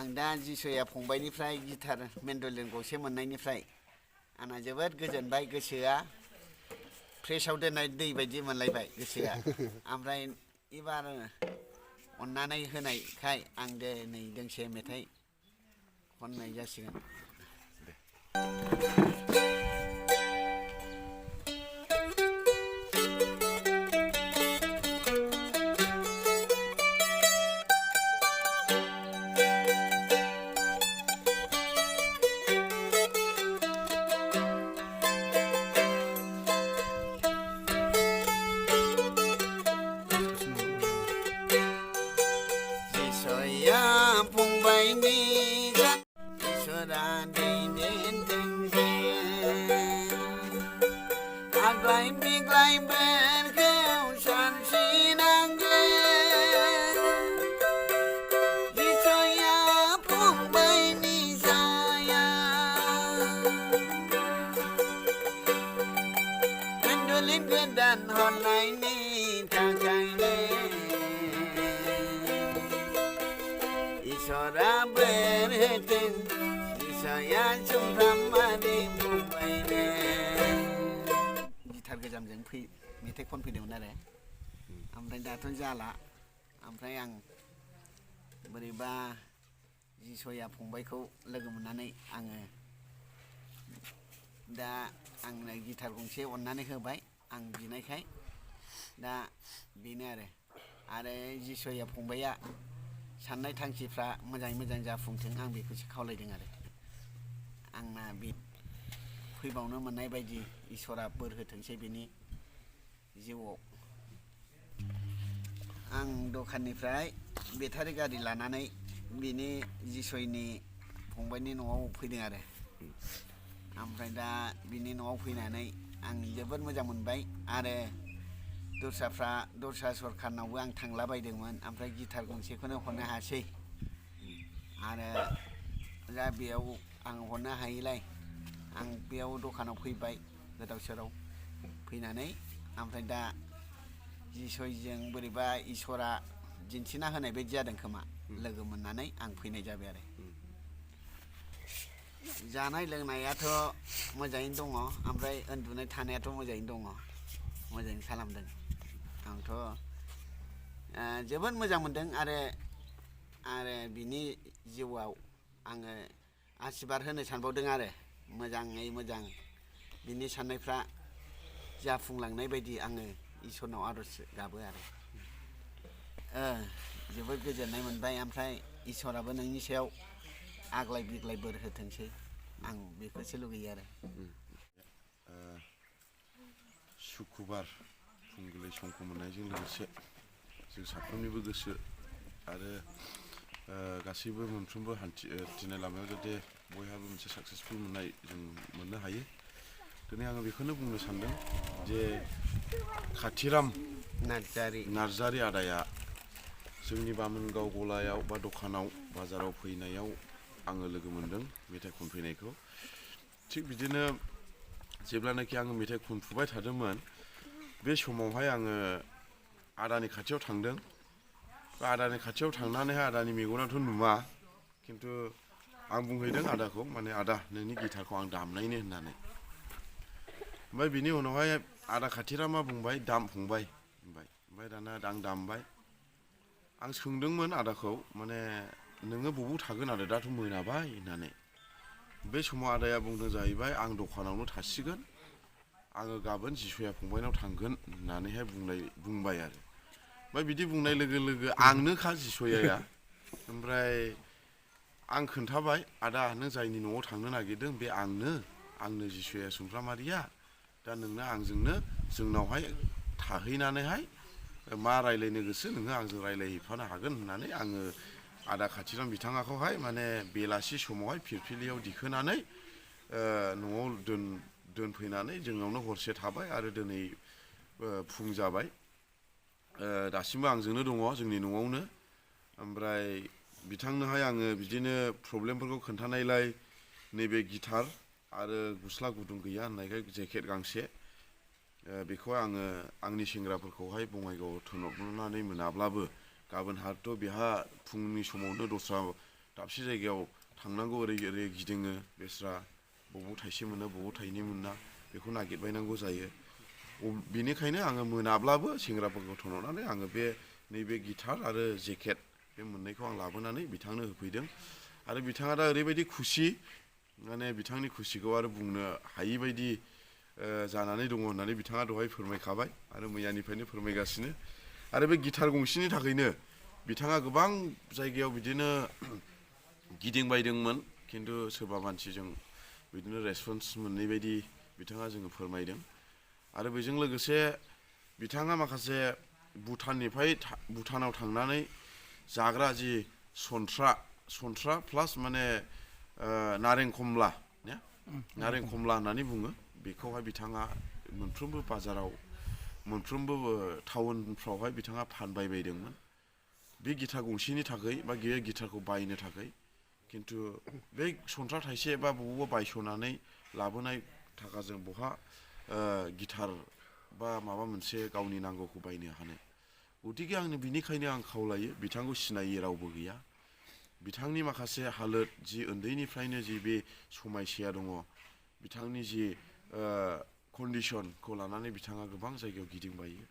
आं दा जिसया फंबायनिफ्राय गिटार मेन्डलिन गंसे मोननायनिफ्राय आंना जोबोद गोजोनबाय गोसोआ फ्रेसआव दोननाय दै बायदि मोनलायबाय गोसोआ ओमफ्राय एबार अननानै होनायखाय आं दिनै दोंसे मेथाइ खननाय जासिगोन फंबायनि इसोरा दैदेनथोंसै आग्लाय बिग्लायफोरखौ सानस्रिनांगोन इसोरा फंबायनि साया मेन्डलिन गोदान हरनायनि थाखायनो इसोरा बोर होथों इसोरा सामफ्रामानि फंबायनो गिटार गोजामजों मेथाइ खनफैदोंमोन आरो ओमफ्राय दाथ' जाला ओमफ्राय आं बोरैबा जिसया फंबायखौ लोगो मोननानै आङो दा आंनो गिटार गंसे अननानै होबाय आं बिनायखाय दा बेनो आरो जिसया फंबाया साननाय थांखिफ्रा मोजाङै मोजां जाफुंथों आं बेखौसो खावलायदों आरो आंना बे फैबावनो मोननाय बायदि इसोरा बोर होथोंसै बेनि जिउआव आं दखाननिफ्राय बेटारि गारि लानानै बिनि जिसयनि फंबायनि न'आव फैदों आरो ओमफ्राय दा बिनि न'आव फैनानै आं जोबोद मोजां मोनबाय आरो दस्रा सरखारनावबो आं थांलाबायदोंमोन ओमफ्राय गिटार गंसेखौनो हरनो हायासै आरो दा बेयाव आं हरनो हायैलाय आं बेयाव दखानाव फैबाय गोदाव सोराव फैनानै ओमफ्राय दा जिसयजों बोरैबा इसोरा दिन्थिना होनाय बायदि जादों खोमा लोगो मोननानै आं फैनाय जाबाय आरो जानाय लोंनायाथ' मोजाङैनो दङ ओमफ्राय उन्दुनाय थानायाथ' मोजाङैनो दङ मोजाङै खालामदों आंथ' जोबोद मोजां मोनदों आरो बिनि जिउआव आङो आसिरबाद होनो सानबावदों आरो मोजाङै मोजां बिनि साननायफ्रा जाफुंलांनाय बायदि आङो इसोरनाव आर'ज गाबो आरो जोबोद गोजोननाय मोनबाय ओमफ्राय इसोराबो नोंनि सायाव आग्लाय बिग्लाय बोर होथोंसै आं बेखौसो लुगैयो आरो सुखुबार फुंबिलि समखौ मोननायजों लोगोसे जों साफ्रोमनिबो गोसो आरो गासैबो मोनफ्रोमबो हान्थिनाय लामायाव जाहाथे बयहाबो मोनसे साक्सेसफुल मोननाय जों मोननो हायो दिनै आङो बेखौनो बुंनो सानदों जे खाथिराम नार्जारि आदाया जोंनि बामोनगाव गलायाव बा दखानाव बाजाराव फैनायाव आङो लोगो मोनदों मेथाइ खनफैनायखौ थिग बिदिनो जेब्लानाखि आङो मेथाइ खनफुबाय थादोंमोन बे समावहाय आङो आदानि खाथियाव थांदों बा आदानि खाथियाव थांनानैहाय आदानि मेगनाथ' नुवा खिन्थु आं बुंहैदों आदाखौ माने आदा नोंनि गिटारखौ आं दामनायनो होननानै ओमफ्राय बिनि उनावहाय आदा खाथिरामा बुंबाय दाम फंबाय ओमफ्राय दाना आं दामबाय आं सोंदोंमोन आदाखौ माने नोङो बबाव थागोन आदा दाथ' मोनाबाय होननानै बे समाव आदाया बुंदों जाहैबाय आं दखानावनो थासिगोन आङो गाबोन जिसया फंबायनाव थांगोन होननानैहाय बुंबाय आरो ओमफ्राय बिदि बुंनाय लोगो लोगो आंनोखा जिसयाया ओमफ्राय आं खोन्थाबाय आदा नों जायनि न'आव थांनो नागिरदों बे आंनो जिसया सुमफ्रामारिया दा नोंनो आंजोंनो जोंनावहाय थाहैनानैहाय मा रायज्लायनो गोसो नोङो आंजों रायज्लायहैफानो हागोन होननानै आङो आदा खाथिराम बिथाङाखौहाय माने बेलासि समावहाय फिरफिलियाव दिखोनानै न'आव दोनफैनानै जोंनावनो हरसे थाबाय आरो दिनै फुं जाबाय दासिमबो आंजोंनो दङ जोंनि न'आवनो ओमफ्राय बिथांनोहाय आङो बिदिनो प्रब्लेमफोरखौ खोन्थानायलाय नैबे गिटार आरो गस्ला गुदुं गैया होननायखाय जेकेट गांसे बेखौ आङो आंनि सेंग्राफोरखौहाय बङाइगावआव थिनहरनानै मोनाब्लाबो गाबोन हाथ' बेहा फुंनि समावनो दस्रा दाबसे जायगायाव थांनांगौ ओरै ओरै गिदिङो बेस्रा बबाव थाइसे मोनो बबाव थाइनै मोना बेखौ नागिरबायनांगौ जायो बेनिखायनो आङो मोनाब्लाबो सेंग्राफोरखौ थोनहरनानै आङो बे नैबे गिटार आरो जेकेट बे मोननैखौ आं लाबोनानै बिथांनो होफैदों आरो बिथाङा दा ओरैबायदि खुसि माने बिथांनि खुसिखौ आरो बुंनो हायि बायदि जानानै दङ होननानै बिथाङा दहाय फोरमायखाबाय आरो मैयानिफ्रायनो फोरमायगासिनो आरो बे गिटार गंसेनि थाखायनो बिथाङा गोबां जायगायाव बिदिनो गिदिंबायदोंमोन खिन्थु सोरबा मानसिजों बिदिनो रेसपन्स मोननै बायदि बिथाङा जोङो फोरमायदों आरो बेजों लोगोसे बिथाङा माखासे भुटानाव थांनानै जाग्रा जि सन्थ्रा प्लास माने नारें खमला नारें खमला होननानै बुङो बेखौहाय बिथाङा मोनफ्रोमबो बाजाराव मोनफ्रोमबो टाउनफ्रावहाय बिथाङा फानबायबायदोंमोन बे गिटार गंसेनि थाखाय बा बे गिटारखौ बायनो थाखाय खिन्थु बे सन्थ्रा थाइसे बा बबावबा बायस'नानै लाबोनाय थाखाजों बहा गिटार बा माबा मोनसे गावनि नांगौखौ बायनो हानो गतिके आंनो बिनिखायनो आं खावलायो बिथांखौ सिनायै रावबो गैया बिथांनि माखासे हालोद जि उन्दैनिफ्रायनो जि बे समायसाया दङ बिथांनि जि कन्डिसनखौ लानानै बिथाङा गोबां जायगायाव गिदिंबायो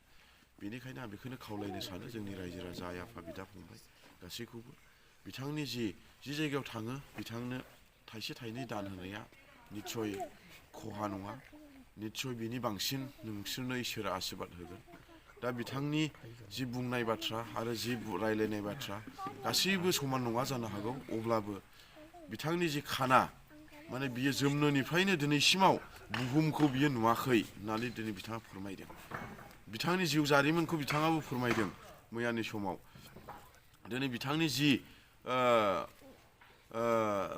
बेनिखायनो आं बेखौनो खावलायनो सानो जोंनि रायजो राजा आइ आफा बिदा फंबाय गासैखौबो बिथांनि जि जायगायाव थाङो बिथांनो थाइसे थाइनै दान होनाया निस्सय खहा नङा निस्सय बिनि बांसिन नोंसोरनो इसोरा आशीर्बाद होगोन दा बिथांनि जि बुंनाय बाथ्रा आरो जि रायलायनाय बाथ्रा गासैबो समान नङा जानो हागौ अब्लाबो बिथांनि जि खाना माने बियो जोनोमनिफ्रायनो दिनैसिमाव बुहुमखौ बियो नुवाखै होननानै दिनै बिथाङा फोरमायदों बिथांनि जिउ जारिमिनखौ बिथाङाबो फोरमायदों मैयानि समाव दिनै बिथांनि जि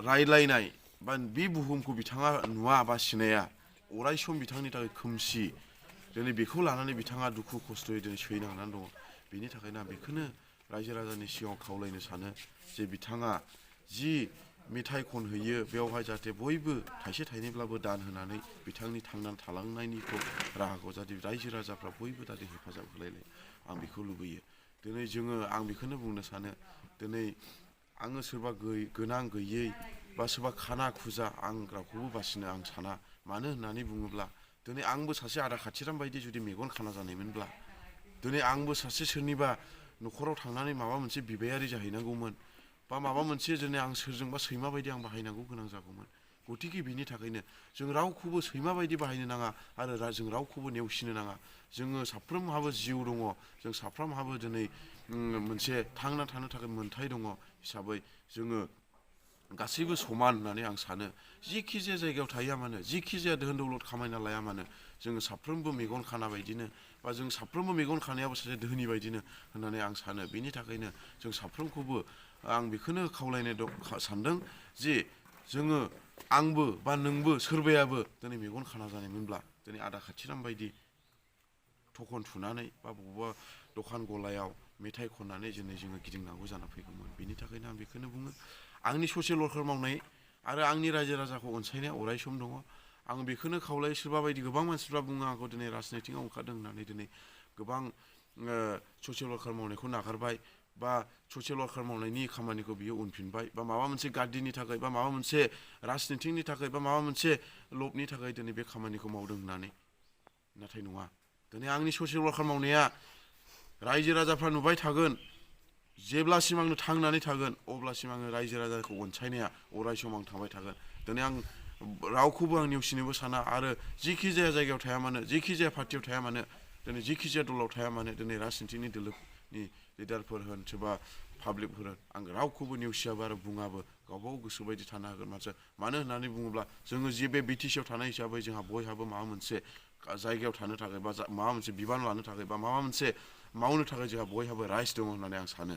रायलायनाय बा बे बुहुमखौ बिथाङा नुवा बा सिनाया अराय सम बिथांनि थाखाय खोमसि दिनै बेखौ लानानै बिथाङा दुखु खस्थ'यै दिनै सैनांनानै दङ बेनि थाखायनो आं बेखौनो रायजो राजानि सिगाङाव खावलायनो सानो जे बिथाङा जि मेथाइ खनहैयो बेवहाय जाहाथे बयबो थाइसे थाइनैब्लाबो दान होनानै बिथांनि थांनानै थालांनायनिखौ राहाखौ जाहाथे रायजो राजाफ्रा बयबो जाहाथे हेफाजाब होलायलाय आं बेखौ लुबैयो दिनै आं बेखौनो बुंनो सानो दिनै आङो सोरबा गोनां गैयै बा सोरबा खाना खुजा आं रावखौबो बासिनो आं साना मानो होननानै बुङोब्ला दिनै आंबो सासे आदा खाथिराम बायदि जुदि मेगन खाना जानायमोनब्ला दिनै आंबो सासे सोरनिबा न'खराव थांनानै माबा मोनसे बिबायारि जाहैनांगौमोन बा माबा मोनसे दिनै आं सोरजोंबा सैमा बायदि आं बाहायनांगौ गोनां जागौमोन गतिके बिनि थाखायनो जों रावखौबो सैमा बायदि बाहायनो नाङा आरो जों रावखौबो नेवसिनो नाङा जोङो साफ्रोमहाबो जिउ दङ जों साफ्रोमहाबो दिनै मोनसे थांना थानो थाखाय मोन्थाय दङ हिसाबै जोङो गासैबो समान होननानै आं सानो जिखि जाया जायगायाव थाया मानो जिखि जाया धोन दौलत खामायना लाया मानो जोङो साफ्रोमबो मेगन खाना बायदिनो बा जों साफ्रोमबो मेगन खानायाबो सासे धोनि बायदिनो होननानै आं सानो बेनि थाखायनो जों साफ्रोमखौबो आं बेखौनो खावलायनो सानदों जे जोङो आंबो बा नोंबो सोरबायाबो दिनै मेगन खाना जानायमोनब्ला दिनै आदा खाथिराम बायदि थखन थुनानै बा बबेबा दखान गलायाव मेथाइ खननानै दिनै जोङो गिदिंनांगौ जाना फैगौमोन बेनि थाखायनो आं बेखौनो बुङो आंनि ससियेल वार्कार मावनाय आरो आंनि रायजो राजाखौ अनसायनाया अराय सम दङ आं बेखौनो खावलायो सोरबा बायदि गोबां मानसिफ्रा बुङो आंखौ दिनै राजनितिकआव ओंखारदों होननानै दिनै गोबां ससियेल वार्कार मावनायखौ नागारबाय बा ससियेल वार्कार मावनायनि खामानिखौ बियो उनफिनबाय बा माबा मोनसे गार्दिनि थाखाय बा माबा मोनसे राजनितिकनि थाखाय बा माबा मोनसे लबनि थाखाय दिनै बे खामानिखौ मावदों होननानै नाथाय नङा दिनै आंनि ससियेल वार्कार मावनाया रायजो राजाफ्रा नुबाय थागोन जेब्लासिम आंनो थांनानै थागोन अब्लासिम आङो रायजो राजाखौ अनसायनाया अराय सम आं थाबाय थागोन दिनै आं रावखौबो आं नेवसिनोबो साना आरो जिखि जाया जायगायाव थाया मानो जिखि जाया पार्टियाव थाया मानो दिनै जिखि जाया दलाव थाया मानो दिनै राजनितिकनि दोलोनि लिडारफोर होन सोरबा पाब्लिकफोर होन आं रावखौबो नेवसियाबो आरो बुङाबो गावबागाव गोसो बायदि थानो हागोन मानो होननानै बुङोब्ला जोङो जे बे बिटिसिआव थानाय हिसाबै जोंहा बयहाबो माबा मोनसे जायगायाव थानो थाखाय बा माबा मोनसे बिबान लानो थाखाय बा माबा मोनसे मावनो थाखाय जोंहा बयहाबो राइट्स दङ होननानै आं सानो